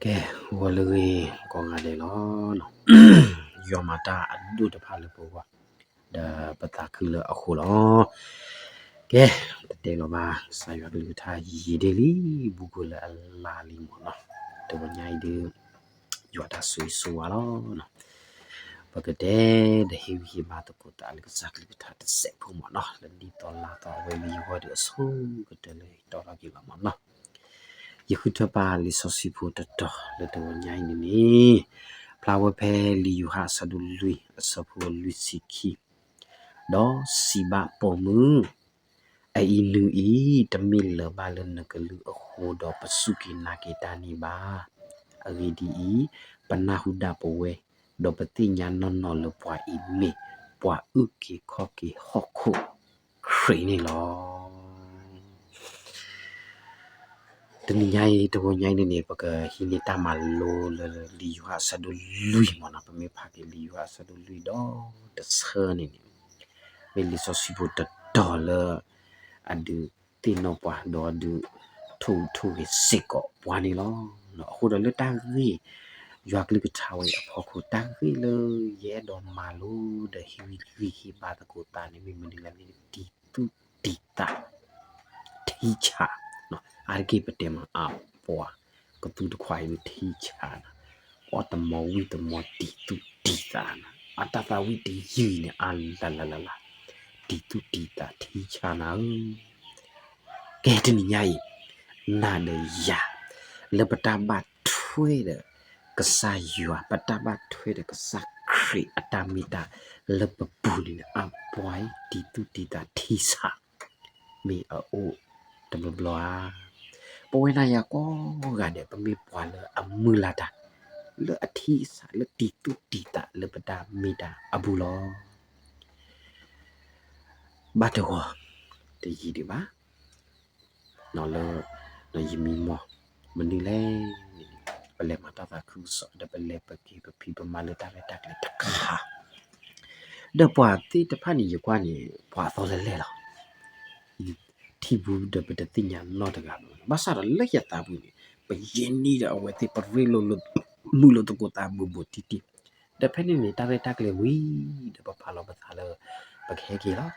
ကဲ, ဂီၤလၢအဂ့ၤကိးဂၤဒဲးလီၤ. ယွၤမၤတၢ်အဒိၣ်တဖၣ်လၢပဂီၢ်, ဒီးပသးခုလၢအဃိလီၤ. ကဲ, တတဲလီၤဘၣ် ကစၢ်ယွၤကလုၢ်ကထါ ယံာ်ဒ့ၣ်လံ, ဘူးကွံာ်လၢအလါလံမ့ၢ်နီၤ. တဂီၤညါအံၤဒုး ယွၤတၢ်ဆိၣ်ဂ့ၤဆိၣ်ဝါလီၤ. ပကတဲဒီးဟ့ၣ်ဂံၢ်ဟ့ၣ်ဘါသကိးသးလၢကစၢ်ကလုၢ်ကထါတစဲးဖိမ့ၢ်နီၤ, လၢနံၣ်သီလါသီအဝဲမ့ၢ်ယဂီၢ်ဒုးအဆိကတၢၢ်လၢယတီၢ်ထီၣ်က့ၤလီၤမ့ၢ်နီၤ. ယဃုထၢပာ်လံာ်စီဆှံဖိတတီၤလၢတဂီၤညါအံၤန့ၣ်န့ၣ်, ဖျါဝဲဖဲလံာ်ယိၤဟၣ်အဆၢဒိၣ်လွံၢ်အဆၢဖိလွံၢ်ဆံခံ, ဒီးစံးဘၣ်ပိာ်မုၣ်, အအံၤနုၤအံၤ တမ့ၢ်လၢၤဘၣ်လၢနကလုၢ်အဃိဒီးပစူၢ်က့ၤနာ်က့ၤတၢ်န့ၣ်ဘၣ်. အဂ့ၢ်ဒ်အံၤ, ပနၢ်ဟူဒၣ်ပဝဲ, ဒီးပသ့ၣ်ညါနီၢ်နီၢ်လၢပှၤအံၤမ့ၢ်ပှၤအုၣ်က့ၤခီၣ်က့ၤဟီၣ်ခိၣ်ခရံာ်န့ၣ်လီၤ. တနံၤညါအံၤ တဂီၤညါအံၤန့ၣ်န့ၣ် ပကဟံးန့ၢ်တၢ်မၤလိလၢလံာ်ယိၤဟၣ်အဆၢဒိၣ်လွံၢ်မ့ၢ်နီၤ, ပမ့ၢ်ဖးက့ၤလံာ်ယိၤဟၣ်အဆၢဒိၣ်လွံၢ်ဒီးတဆၢန့ၣ်န့ၣ်, မ့ၢ်လံာ်စီဆှံဖိတတီၤလၢ အဒုးသ့ၣ်နီၣ်ပှၤ ဒီးအဒုးထိၣ်ဟူးထိၣ်ဂဲၤစ့ၢ်ကီးပှၤန့ၣ်လီၤ. အဃိဒီးလၢတၢ်ဂ့ၢ် ယွၤကလုၢ်ကထါဝဲအဖီခိၣ် တၢ်ဂ့ၢ်လၢယအဲၣ်ဒိးမၤလိဒီးဟ့ၣ်ဂံၢ်ဟ့ၣ်ဘါသကိးသးန့ၣ် မ့ၢ်မနုၤလဲၣ်န့ၣ် တံၤသူၣ်တံၤသး ထံဆး, အါတက့ၢ်ပတဲမးအပှၤ ကသူတခွါအံၤန့ၣ်ထံဆးနၤ, အီၣ်တမီၤဝံၣ်တမီၤတံၤသူၣ်တံၤသးနၤ, အတၢ်သးဝံၣ်တယုၢ်အံၤန့ၣ် အါလၢ်လၢ်လၢ်လၢ်, တံၤသူၣ်တံၤသးထံဆးနၤဧၢ. ကဲတနံၤညါအံၤ နၤဒီးယၤ လၢပတၢ်ဘၣ်ထွဲဒီးကစၢ်ယွၤ ပတၢ်ဘၣ်ထွဲဒီးကစၢ်ခရံာ်အတၢ်မ့ၢ်တၢ်လၢပပူၤန့ၣ် အပှၤအံၤတံၤသူၣ်တံၤသးထံဆး မ့ၢ်အအိၣ်တဘျီဘျီဧါ. ပဝဲနၤယၤကိးဂၤဒဲး ပမ့ၢ်ပှၤလၢအမုၢ်လၢ်တၢ် လၢအထံဆး လၢတံၤသူၣ်တံၤသးလၢပတၢ်မ့ၢ်တၢ်အပူၤလီၤ. ဘၣ်တဂီၤ တယံာ်ဒံးဘၣ် လၢ ယမံမီၢ် မနုၤလဲၣ်န့ၣ် ပလဲၤမၤတၢ်သးခုကစီၣ် ဒီးပလဲၤပက့ၤပဖံးပမၤလၢတၢ်ရဲၣ်တၢ်ကျဲၤတခါ ဒီးပှၤသ့ၣ်တဖၣ်န့ၣ် ယကွၢ်န့ၣ် ပှၤအသီလဲၢ်လဲၢ်လီၤ. ထံၣ်ဘူးဒီးပတသ့ၣ်ညါနီတဂၤဘၣ်. ဘၣ်ဆၣ်ဒီးလၢယသးပူၤန့ၣ် ပယဲၢ်နံၣ်ဒီးအဝဲသ့ၣ်ပရ့လိာ်လၢ မုာ်လိာ်သကိးသးဘူးဘူးတံၢ်တံၢ်, ဒီးဖဲန့ၣ်န့ၣ် တၢ်ရဲၣ်တၢ်ကျဲၤဝံၤ ဒီးပဖးလီၤပသးလၢ ပကဟဲက့ၤလီၤ,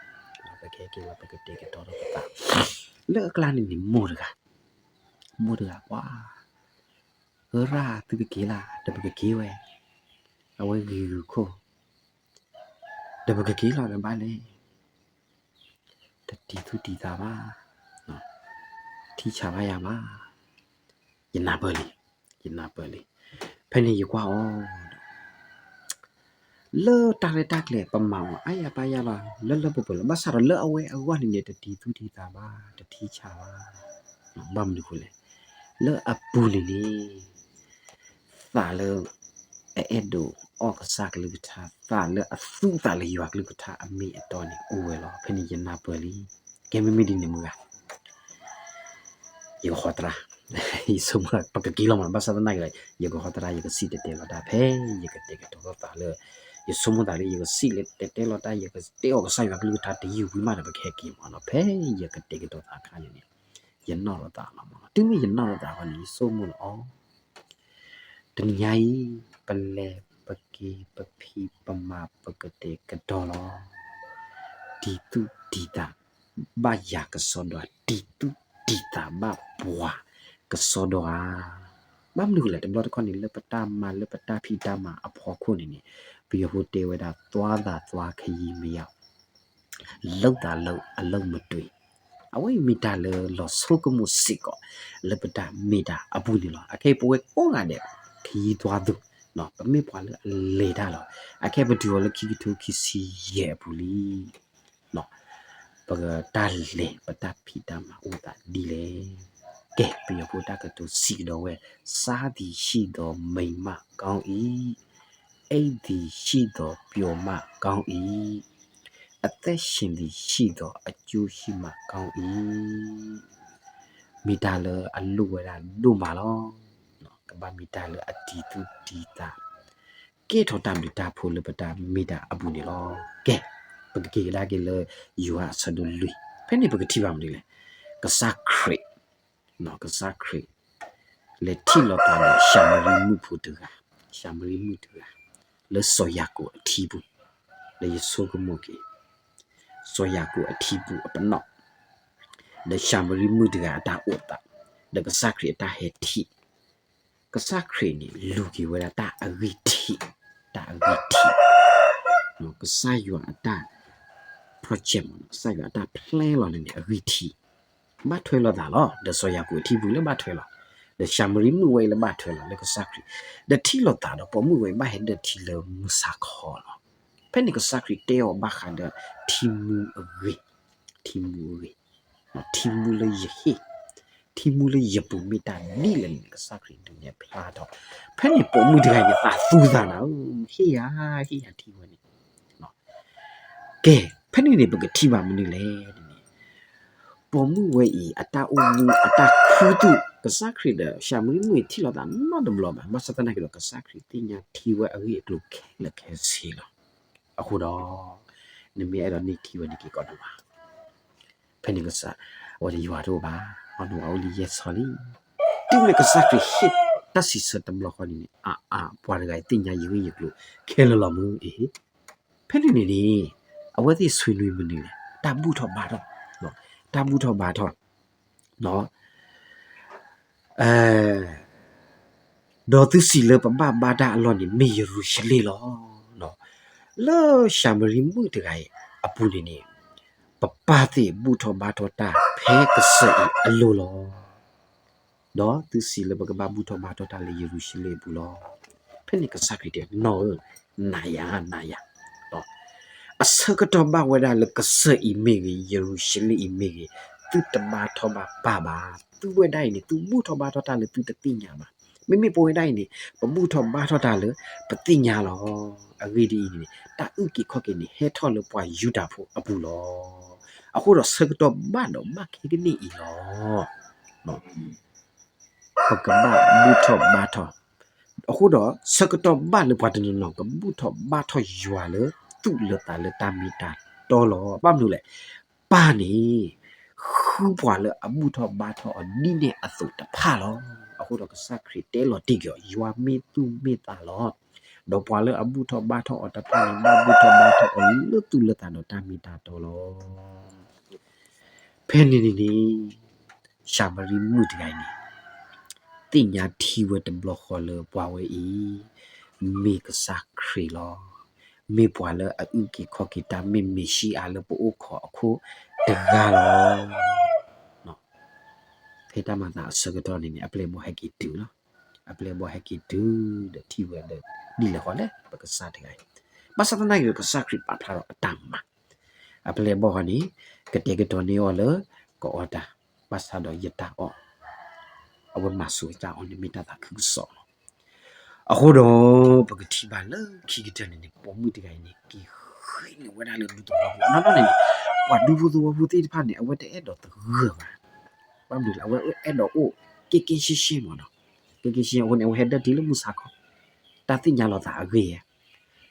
ပကဟဲက့ၤလီၤ ပကတဲာ်ကတီၤထီၣ်ပသး လၢအကျါန့ၣ်န့ၣ် မိၢ်တဂၤ, မိၢ်တဂၤကွၢ် ဧၢရၣ် သုကက့ၤလၢ် ဒီးပကက့ၤဝဲ, အဝဲဂ့ၤဂ့ၤခိၣ် ဒီးပကက့ၤလီၤဒီးဘၣ်လဲၣ်, တတံၤသူၣ်တံၤသးဘၣ်, ထံဆးဘၣ်ယၤဘၣ်, ယနၢ်ပၢၢ်လံ, ယနၢ်ပၢၢ်လံ, ဖဲန့ၣ်ယကွၢ်အီၤ လၢတၢ်ရဲၣ်တၢ်ကျဲၤပမၤအီၤ အါယၤပါယၤလီၤ လၢလၢပှဲၤပှဲၤလီၤ. ဘၣ်ဆၣ်ဒီးလၢအဝဲအဂီၢ်န့ၣ်န့ၣ် တတံၤသူၣ်တံၤသးဘၣ် တထံဆးဘၣ်, ဘၣ်မနုၤဃိလဲၣ်, လၢအပူၤန့ၣ်န့ၣ် သးလၢ အအဲၣ်ဒိးအီၣ်ကစၢ်ကလုၢ်ကထါ သးလၢအသူသးလၢယွၤကလုၢ်ကထါအမ့ၢ်အတီန့ၣ်အိၣ်ဝဲလီၤ. ဖဲန့ၣ်ယနၢ်ပၢၢ်လံ, ကဲမ့မ့ၢ်ဒ်န့ၣ်မုၢ်ဂၤ ယကဟီတရါ, ယဆိကမိၣ်ပကက့ၤလီၤမး ဘၣ်ဆၣ်သနာ်က့လီၤ ယကဟီတရါ ယကစံၣ်တဲၤတဲလီၤတၢ် ဖဲယကတဲာ်ကတီၤသးလၢ ယဆိကမိၣ်သးလၢ ယကစံၣ်လၢတဲတဲလီၤတၢ် ယကတဲအီၤကစၢ်ယွၤကလုၢ်ကထါတယုၢ်ဝံၤမးဒီး ပကဟဲက့ၤမးနီၤ ဖဲယကတဲာ်ကတီၤသးအခါန့ၣ်န့ၣ် ယနီၣ်လီၤသးလီၤမးနီၤ တုၤမ့ၢ်ယနီၣ်လီၤသးအဃိန့ၣ် ယဆိကမိၣ်လီၤအီၤ တနံၤညါအံၤ ပလဲၤပက့ၤပဖံးပမၤ ပကတဲာ်ကတီၤလီၤ တံၤသူၣ်တံၤသး ဘၣ်ယၤကစီဒီဧါ တံၤသူၣ်တံၤသးဘၣ်ပှၤကစီဒီဧါ. ဘၣ်မနုၤလဲၣ် တဘျီတခီၣ်န့ၣ် လၢပတၢ်မၤလၢပတၢ်ဖံးတၢ်မၤအဖီခိၣ်န့ၣ်န့ၣ် ပယီၤဖိတဲဝဲဒၣ် သွားသာသွား ခရီးမရောက် လုပ်သာလုပ် အလုပ်မတွင် အဝဲအံၤမ့ၢ်တၢ်လၢလီၤဆိကမိၣ်စ့ၢ်ကီး လၢပတၢ်မ့ၢ်တၢ်အပူၤန့ၣ်လီၤ. အခဲအံၤပဝဲကိးဂၤဒဲး ခရီးသွားသူ ပမ့ၢ်ပှၤလၢအလဲၤတၢ်လီၤ. အခဲပတုၤအီၤလၢခံကထိခံဆံယဲၢ်အပူၤလံ ပတၢ်လဲၤပတၢ်ဖံးတၢ်မၤအိၣ်သးဒ်လဲၣ်. ကဲ ပယီၤဖိတၢ်ကတိၤစံးကဒီးဝဲ စားသည်ရှိသော် မိန်မှကောင်း၏, အိပ်သည်ရှိသော် ပျော်မှကောင်း၏, အသက်ရှင်သည်ရှိသော် အကျိုးရှိမှကောင်း၏. မ့ၢ်တၢ်လၢအလိၣ်ဝဲဒၣ်ဒိၣ်မးလီၤ. ကဘၣ်မ့ၢ်တၢ်လၢအတံၤသူၣ်တံၤသး ကဲထီၣ်တၢ်ဘျုးတၢ်ဖှိၣ်လၢပတၢ်မ့ၢ်တၢ်အပူၤန့ၣ်လီၤ. ကဲ ပကက့ၤကဒါက့ၤလၢ ယိၤဟၣ်အဆၢဒိၣ်လွံၢ် ဖဲန့ၣ်ပကထံၣ်ဘၣ်မနုၤလဲၣ်. ကစၢ်ခရံာ် ကစၢ်ခရံာ် လဲၤထံၣ်လိာ်သးဒီးၡၤမရံမုၣ်ဖိတဂၤ, ၡၤမရံမုၣ်တဂၤ, လၢစီၤယၤကိာ်အထံပူၤ, လၢယဆိကမိၣ်က့ၤ, စီၤယၤကိာ်အထံပူၤအပနီၣ်, ဒီးၡၤမရံမုၣ်တဂၤအတၢ်အိၣ်သး, ဒီးကစၢ်ခရံာ်အတၢ်ဟဲထံၣ်, ကစၢ်ခရံာ်န့ၣ် လူၤက့ၤဝဲဒၣ်တၢ်အဂံၢ်ထံး, တၢ်အဂံၢ်ထံး, ကစၢ်ယွၤအတၢ် project မ့ၢ်နီၤ, ကစၢ်ယွၤအတၢ် plan လီၤန့ၣ်န့ၣ် အဂံၢ်ထံး, ဘၣ်ထွဲလိာ်သးလီၤ, ဒီးစီၤယၤကိာ်အထံပူၤလၢဘၣ်ထွဲလီၤ, ဒီးၡၤမရံမုၣ်ဝဲအံၤလၢဘၣ်ထွဲလီၤလၢကစၢ်ခရံာ်, ဒီးထံၣ်လိာ်သးဒီးပိာ်မုၣ်ဝဲအံၤဘၣ်ဟဲဒၢထံလၢမုၢ်ဆါခီလီၤ. ဖဲန့ၣ်ကစၢ်ခရံာ်တဲအီၤဘၣ်ဃးဒီးထံမူအဂ့ၢ်, ထံမူအဂ့ၢ်, ထံမူလၢယဟ့ၣ်, ထံမူလၢယပူၤမ့ၢ်တၢ်ဒ်လဲၣ်န့ၣ် ကစၢ်ခရံာ်ဒုးနဲၣ်ဖျါထီၣ်, ဖဲန့ၣ်ပိာ်မုၣ်တဂၤအံၤန့ၣ် သးသူသးနၤဧၢ, ဟ့ၣ်ယၤ, ဟ့ၣ်ယၤထံဝဲန့ၣ် ကဲ, ဖဲန့ၣ်န့ၣ် ပကထံၣ်ဘၣ်မနုၤလဲၣ်န့ၣ်, ပိာ်မုၣ်ဝဲအံၤ အတၢ်အိၣ်မူအတၢ်ခူသူၣ် ကစၢ်ခရံာ်ဒီးၡၤမရံမုၣ်အံၤထံၣ်လိာ်သးနီတဘျီဘၣ်, ဘၣ်ဆၣ်သနာ်က့ဒီး ကစၢ်ခရံာ်သ့ၣ်ညါထံဝဲအဂ့ၢ်အကျိၤခဲလၢာ်ခဲဆ့လီၤ. အဃိဒီး နမ့ၢ်အဲၣ်ဒိးန့ၢ်ထံဝဲန့ၣ်က့ၤကိးနၤဘၣ်, ဖဲန့ၣ်ကစၢ်, အဝဲန့ၣ်ယွၤတအိၣ်ဘၣ်, အီနဝၤအိၣ်လံယဲၢ်ဆီလံ, တုၤမ့ၢ်ကစၢ်ခရံာ်ဟ့ၣ်တၢ်စံးဆၢတဘျီဃီန့ၣ်န့ၣ် အါအါ ပှၤတဂၤအံၤသ့ၣ်ညါယဂ့ၢ်ယကျိၤခဲလၢာ်လီၤမ့ၢ်အံၤ, ဖဲန့ၣ်န့ၣ်န့ၣ် အဝဲသ့ၣ်ဆွေးနွေးမနုၤလဲၣ်, တၢ်ဘူၣ်ထီၣ်ဘါထီၣ်, တၢ်ဘူၣ်ထီၣ်ဘါထီၣ်, ဒီးသုစံးလၢပဘၣ်ဘါတၢ်အလီၢ်န့ၣ် မ့ၢ်ယရူၤၡလ့ၣ်လီၤ. လၢၡၤမရံမုၣ်တဂၤအံၤအပူၤန့ၣ်န့ၣ် ပပၢ်သ့ၣ်ဘူၣ်ထီၣ်ဘါထီၣ်တၢ်ဖဲကစၢၢ်အံၤအလိၤလီၤ. ဒီးသုစံးလၢပကဘၣ်ဘူၣ်ထီၣ်ဘါထီၣ်တၢ်လၢယရူၤၡလ့ၣ်အပူၤလီၤ. ဖဲန့ၣ်ကစၢ်ခရံာ်တဲ နီၢ်ဧၢ, နၤယၤ, နၤယၤ, အဆၢကတီၢ်ဘၣ်ဝဲဒၣ်လၢကစၢၢ်အံၤမ့ၢ်ဂ့ၤ, ယရူၤၡလ့ၣ်အံၤမ့ၢ်ဂ့ၤ, သုတဘါထီၣ်ဘၣ်ပၢ်ဘၣ်. သုဝဲဒၣ်အံၤန့ၣ် သုဘူၣ်ထီၣ်ဘါထီၣ်တၢ်လၢသုတသ့ၣ်ညါဘၣ်. မ့မ့ၢ်ပဝဲဒၣ်အံၤန့ၣ် ပဘူၣ်ထီၣ်ဘါထီၣ်တၢ်လၢပသ့ၣ်ညါလီၤ. အဂ့ၢ်ဒ်အံၤန့ၣ် တၢ်အုၣ်က့ၤခီၣ်က့ၤန့ၣ် ဟဲထီၣ်လၢပှၤယူဒၤဖိအပူၤလီၤ. အဃိဒီးဆၢကတီၢ်ဘၣ်ဒီးဘၣ်ခဲကနံၣ်အံၤလီၤ. ပကဘၣ်ဘူၣ်ထီၣ်ဘါထီၣ်, အဃိဒီးဆၢကတီၢ်ဘၣ်လၢပှၤတနီၤနီၤ ကဘူၣ်ထီၣ်ဘါထီၣ်ယွၤလၢသူၣ်လၢသးလၢတၢ်မ့ၢ်တၢ်တီလီၤ. ဘၣ်မနုၤလဲၣ်, ပၢ်န့ၣ် ဃုပှၤလၢအဘူၣ်ထီၣ်ဘါထီၣ်အီၤဒ်န့ၣ်အသိးတဖၣ်လီၤ. အဃိဒီးကစၢ်ခရံာ်တဲလီၤတံၢ်က့ၤအီၤ ယွၤမ့ၢ်သူၣ်မ့ၢ်သးလီၤ. ဒီးပှၤလၢအဘူၣ်ထီၣ်ဘါထီၣ်အီၤတဖၣ်န့ၣ် ဘၣ်ဘူၣ်ထီၣ်ဘါထီၣ်အီၤလၢသူၣ်လၢသးဒီးတၢ်မ့ၢ်တၢ်တီလီၤ. ဖဲန့ၣ်န့ၣ်န့ၣ် ၡၤမရံမုၣ်တဂၤအံၤန့ၣ် သ့ၣ်ညါထံဝဲတဘျီဃီလၢပှၤဝဲအံၤ မ့ၢ်ကစၢ်ခရံာ်လီၤ. မ့ၢ်ပှၤလၢအအုၣ်က့ၤခီၣ်က့ၤတၢ် မ့ၢ်မ့ၤၡံအၤလၢပအိၣ်ခိးအခိၣ်တဂၤလီၤ. ဖဲတၢ်မၤသးအဆၢကတီၢ်န့ၣ်န့ၣ် အပျဲၢ်ဘီၣ်ဟဲက့ၤတုၤလီၤ. အပျဲၢ်ဘီၣ်ဟဲက့ၤတုၤဒီးထံၣ်ဝဲဒီး ဒ်လဲၣ်ဃီလဲၣ် ပကစၢ်တဂၤအံၤ, ဘၣ်ဆၣ်သနာ်က့ဒီး ကစၢ်ခရံာ်ပာ်ဖျါထီၣ်အတၢ်မၤ အပျဲၢ်ဘီၣ်ဃီန့ၣ် ကတဲာ်ကတီၤန့ၢ်အီၤလၢ ကအီၣ်တၢ်, ဘၣ်ဆၣ်ဒီးယတၢ်အီၣ်, အဝဲမၤဆိအတၢ်အီၣ်န့ၣ်မ့ၢ်တၢ်သးခုကစီၣ်လီၤ. အဃိဒီး ပကထံၣ်ဘၣ်လၢခံကတၢၢ်န့ၣ်န့ၣ် ပိာ်မုၣ်တဂၤအံၤန့ၣ် က့ၤဃ့န့ၢ်ဝဲဒၣ်လၢဒူသဝီဖိ, အနီၢ်နီၢ်န့ၣ်န့ၣ် ပှၤဒူဖိသဝီဖိသ့ၣ်တဖၣ်န့ၣ် အဝဲတအဲၣ်ဒိးသဂၢၢ်ဘၣ်. ဘၣ်မနုၤလဲၣ်, အဝဲအဲၣ်ဒိးအိၣ်က့ၤက့ၤရှဲရှဲမ့ၢ်နီၤ, က့ၤက့ၤရှဲရှဲအဃိန့ၣ် အဝဲဟဲဒၢထံလၢမုၢ်ဆါခီ, တၢ်သ့ၣ်ညါလီၤသးအဂ့ၢ်ဧါ.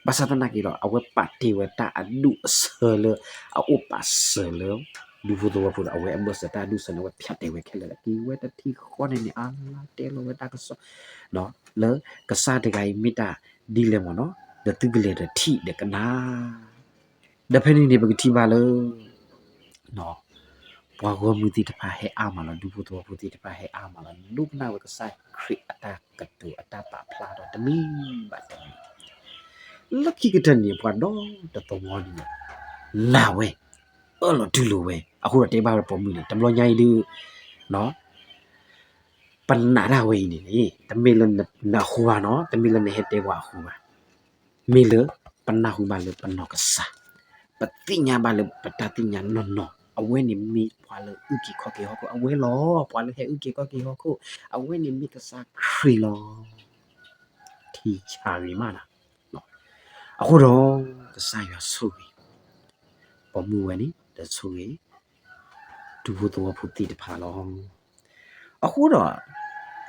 ဘၣ်ဆၣ်သနာ်က့ဒီး အဝဲပာ်တ့ၢ်ဝဲတၢ်အဒူၣ်အဆၢလၢ အအိၣ်ပာ်စၢၤလၢ ဒူဖိသဝီဖိဒီး အဝဲအဘၢၣ်စၢၤတၢ်အဒူၣ်အဆၢန့ၣ် အဝဲဖၠးတဲာ်ဝဲခဲလၢာ်လီၤ. က့ၤဝဲတထံၣ်ဃီန့ၣ်န့ၣ် အါလါတဲလီၤဝဲတၢ်ကစီၣ် လၢကစၢ်တဂၤအံၤမ့ၢ်တၢ်ဒ်လဲၣ်မ့ၢ်နီၤ, ဒီးသုကလဲၤဒီးထံၣ်ဒီးကနၣ် ဒီးဖဲန့ၣ်န့ၣ် ပကထံၣ်ဘၣ်လၢ ပှၤဂီၢ်မုၢ်သ့ၣ်တဖၣ်ဟဲအါမးလီၤ, ဒူဖိသဝီဖိသ့ၣ်တဖၣ်ဟဲအါမးလီၤ, ဒိကနၣ်ဝဲကစၢ်ခရံာ်အတၢ်ကတိၤအတၢ်ပာ်ဖျါထီၣ်တမံၤဘၣ်တမံၤ. လၢခံကတၢၢ်န့ၣ် ပှၤဒီတသဝီန့ၣ် နာ်ဝဲ, အၢၣ်လီၤတူၢ်လိာ်ဝဲ, အဃိဒီးတဲဘၣ်ဝဲပိာ်မုၣ်န့ၣ် တဘျီညါအံၤဒုး ပနာ်တၢ်ဝဲအံၤန့ၣ်န့ၣ် တမ့ၢ်လၢနအဃိဘၣ်နီၤ, တမ့ၢ်လၢနဟဲတဲပှၤအဃိဘၣ်. မ့ၢ်လၢပနၢ်ဟူဘၣ်လၢပနီၢ်ကစၢ်, ပသ့ၣ်ညါဘၣ်လၢပတၢ်သ့ၣ်ညါနီၢ်နီၢ်, အဝဲန့ၣ်မ့ၢ်ပှၤလၢအုၣ်က့ၤခီၣ်က့ၤဟီၣ်ခိၣ်, အဝဲလီၤ ပှၤလၢဟဲအုၣ်က့ၤခီၣ်က့ၤဟီၣ်ခိၣ်, အဝဲန့ၣ်မ့ၢ်ကစၢ်ခရံာ်လီၤ. ထံဆါဂ့ၤမးနီၤ. အဃိဒီး ကစၢ်ယွၤဆိၣ်ဂ့ၤ ပိာ်မုၣ်ဝဲန့ၣ် ဒီးဆိၣ်ဂ့ၤ ဒူဖိသဝီဖိသ့ၣ်တဖၣ်လီၤ. အဃိဒီး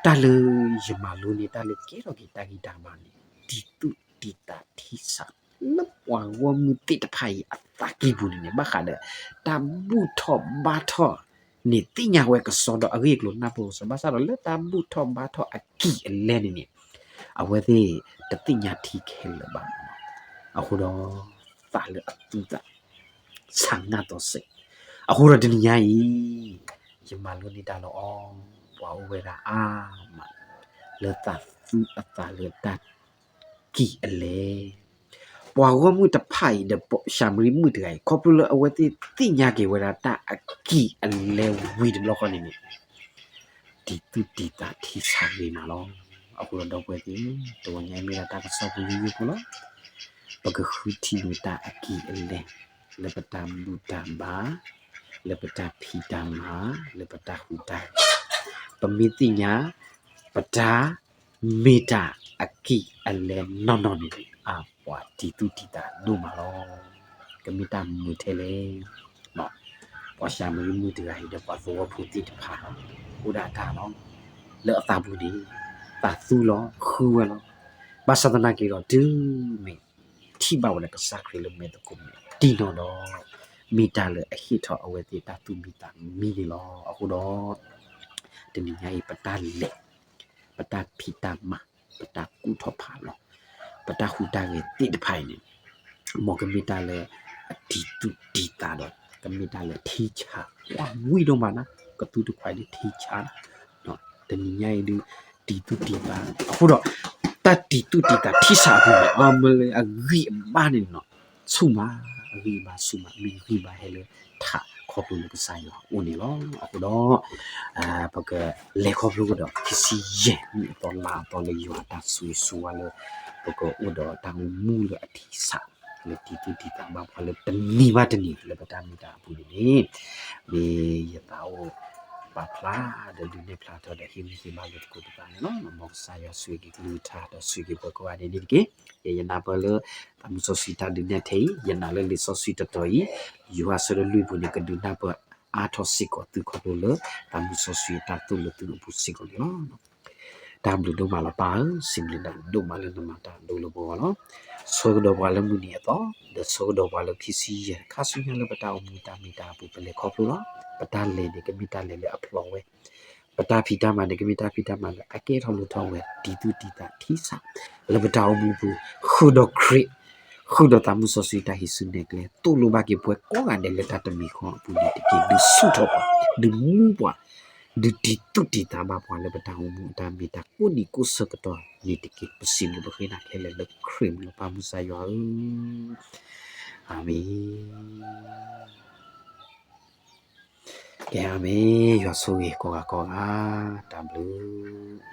တၢ်လၢယမၤလိန့ၢ် တၢ်လၢကဲထီၣ်က့ၤတၢ်ဂံၢ်တၢ်ဘါန့ၣ် တံၤသူၣ်တံၤသးထံစး လၢပှၤဂီၢ်မုၢ်သ့ၣ်တဖၣ်အံၤအသးကံၢ်ပူၤန့ၣ်န့ၣ် ဘၣ်ဃးဒီး တၢ်ဘူၣ်ထီၣ်ဘါထီၣ် န့ၣ်သ့ၣ်ညါဝဲကစီဒီအဂ့ၢ်အကျိၤနၢ်ပၢၢ်ကစီဒီ ဘၣ်ဆၣ်ဒီးလၢတၢ်ဘူၣ်ထီၣ်ဘါထီၣ်အကံၢ်အလဲန့ၣ်န့ၣ် အဝဲသ့ၣ်တသ့ၣ်ညါထံခဲလၢာ်ဘၣ်. အဃိဒီး သးလၢအသူသး ဆးငၣ်သီစဲး, အဃိဒီးတနံၤညါအံၤ ယမၤလိန့ၢ်တၢ်လၢအီၤ ပှၤအိၣ်ဝဲဒၣ်အါမး လၢသးသူအသးလၢတၢ်ကံၢ်အလဲ ပှၤဂီၢ်မုၢ်တဖၣ်အံၤဒီး ၡၤမရံမုၣ်တဂၤအံၤ ခီဖျိလၢအဝဲသ့ၣ်သ့ၣ်ညါက့ၤဝဲဒၣ်တၢ်အကံၢ်အလဲဝံၤတဘျီဃီန့ၣ်န့ၣ် တံၤသူၣ်တံၤသးထံဆးဂ့ၤမးလီၤ. အဃိဒီးဒီပုၢ်ဝဲၢ်သ့ၣ်ဧၢ, တဂီၤညါအံၤမ့ၢ်ဒၣ်တၢ်ကစီၣ်ဖိယိယိဖိလီၤ. ပကဃုထံၣ်န့ၢ်တၢ်အကံၢ်အလဲ လၢပတၢ်ဘူၣ်တၢ်ဘါ, လၢပတၢ်ဖံးတၢ်မၤ, လၢပတၢ်ဟူးတၢ်ဂဲၤ, ပမ့ၢ်သ့ၣ်ညါ ပတၢ်မ့ၢ်တၢ်အကံၢ်အလဲနီၢ်နီၢ်န့ၣ် အပှၤတံၤသူၣ်တံၤသးဒိၣ်မးလီၤ. ကမ့ၢ်တၢ်မနုၤထဲလဲၣ်. ပှၤၡၤမရံမုၣ်တဂၤအံၤဒီးပှၤသဝီဖိသ့ၣ်တဖၣ် အိၣ်ဒၣ်တၢ်လီၤ. လၢအသးပူၤန့ၣ် သးသူလီၤ ဃုဝဲလီၤ. ဘၣ်ဆၣ်သနာ်က့ဒီး တုၤမ့ၢ်ထံၣ်ဘၣ်ဝဲဒၣ်ကစၢ်ခရံာ်လၢမဲာ်သကိးမဲာ်တံၢ်နီၢ်ဒီး မ့ၢ်တၢ်လၢအဟ့ၣ်ထီၣ်အဝဲသ့ၣ်တၢ်သူၣ်မံသးမံန့ၣ်လီၤ. အဃိဒီး တနံၤညါအံၤ ပတၢ်လဲၤ ပတၢ်ဖံးတၢ်မၤ, ပတၢ်ကူၣ်ထီၣ်ဖးလီၤ, ပတၢ်ဟူးတၢ်ဂဲၤသ့ၣ်တဖၣ်အံၤန့ၣ် မ်ကမ့ၢ်တၢ်လၢအတံၤသူၣ်တံၤသးဒီး ကမ့ၢ်တၢ်လၢထံဆးကွၢ်ဝံၣ်ဒိၣ်မးနၤ, ကသူတခွးဒ်ထံဆး, တနံၤညါအံၤဒုး တံၤသူၣ်တံၤသး, အဃိဒီး တၢ်တံၤသူၣ်တံၤသးထံဆးအပူၤန့ၣ် အမ့ၢ်လၢအဂံၢ်အဘါန့ၣ်နီၤ ဆူၣ်မး, အဂံၢ်အဘါဆူၣ်မး, မ့ၢ်ဂံၢ်ဘါဟဲလၢထးခီဖျိလၢကစၢ်ယွၤအအိၣ်န့ၣ်လီၤ. အဃိဒီး ပကလဲၤခီဖျိကဒီး ခံဆံယဲၢ်နံၣ်အသီလါအသီလၢယွၤအတၢ်ဆိၣ်ဂ့ၤဆိၣ်ဝါလၢ ပကအိၣ်ဒီးတၢ်အိၣ်မူလၢအထံဆး လၢတံၤသူၣ်တံၤသးဘၣ်ပှၤလၢတနံၤဘၣ်တနံၤလၢပတၢ်မ့ၢ်တၢ်အပူၤန့ၣ်န့ၣ် မ့ၢ်ယသးအိၣ်ပာ်ဖျါဒီးဒုးနဲၣ်ဖျါထီၣ်ဒီးဟ့ၣ်ဂံၢ်ဟ့ၣ်ဘါလိာ်သကိးပသးန့ၣ်လီၤ. မ်ကစၢ်ယွၤဆိၣ်ဂ့ၤက့ၤကလုၢ်ကထါဒီးဆိၣ်ဂ့ၤက့ၤပှၤကိးဂၤဒဲးန့ၣ်တက့ၢ်. ယဲယနၢ်ပၢၢ်လၢ သးမူစီဆှံတၢ်ဒုးနဲၣ်ထဲအံၤ ယနာ်လၢလံာ်စီဆှံတတီၤအံၤ ယိၤဟၣ်အဆၢဒိၣ်လွံၢ်ပူၤန့ၣ် ကဒုးနၢ်ပၢၢ်အါထီၣ်စ့ၢ်ကီးသုခီဖျိလၢ သးမူစီဆှံအတၢ်သိၣ်လိသုအပူၤစ့ၢ်ကီးန့ၣ်လီၤ. တၢ်ဘျုးဒိၣ်မးလီၤပၢ်ဧၢ, စံးဘျုးနၤဒိၣ်မးလၢနမၤတၢ်ဒိလၢပဂီၢ်လီၤ. ဆၢကဒီးပှၤလၢမုၢ်နံၤအသီ ဒီးဆၢကဒီးပှၤလၢခံဆံယဲၢ် ခါဆူညါလၢပတၢ်အိၣ်မူတၢ်မ့ၢ်တၢ်အပူၤ ပလဲၤခီဖျိလီၤ. ပတၢ်လဲၤန့ၣ် ကမ့ၢ်တၢ်လဲၤလၢအဖျိးဝဲ ပတၢ်ဖံးတၢ်မၤန့ၣ် ကမ့ၢ်တၢ်ဖံးတၢ်မၤလၢအကဲထီၣ်လိၣ်ထီၣ်ဝဲ တံၤသူၣ်တံၤသးထံဆး လၢပတၢ်အိၣ်မူပူၤ ဃုာ်ဒီးခရံာ် ဃုာ်ဒီးသးမူစီဆှံတၢ်ဟံးစုနဲၣ်ကျဲ သိၣ်လိဘၣ်က့ၤပှၤကိးဂၤဒဲးလၢတၢ်တမံၤဃီအပူၤန့ၣ်တက့ၢ်. ဒုးဆူၣ်ထီၣ်ပှၤ, ဒုးမူပှၤ, ဒုးတံၤသူၣ်တံၤသးဘၣ်ပှၤလၢပတၢ်အိၣ်မူအတၢ်မ့ၢ်တၢ်ကိးနံၤကိးဆၢကတီၢ်န့ၣ်တက့ၢ်. ပစံးဘျုးပဃ့နၤခဲလၢာ်လၢခရံာ်မံၤလီၤ ပၢ်မုၢ်ကစၢ်ယွၤဧၢ, အၤမ့ၣ်. ကဲအၤမ့ၣ်, ယွၤဆိၣ်ဂ့ၤကိးဂၤကိးဂၤ, တၢ်ဘျုး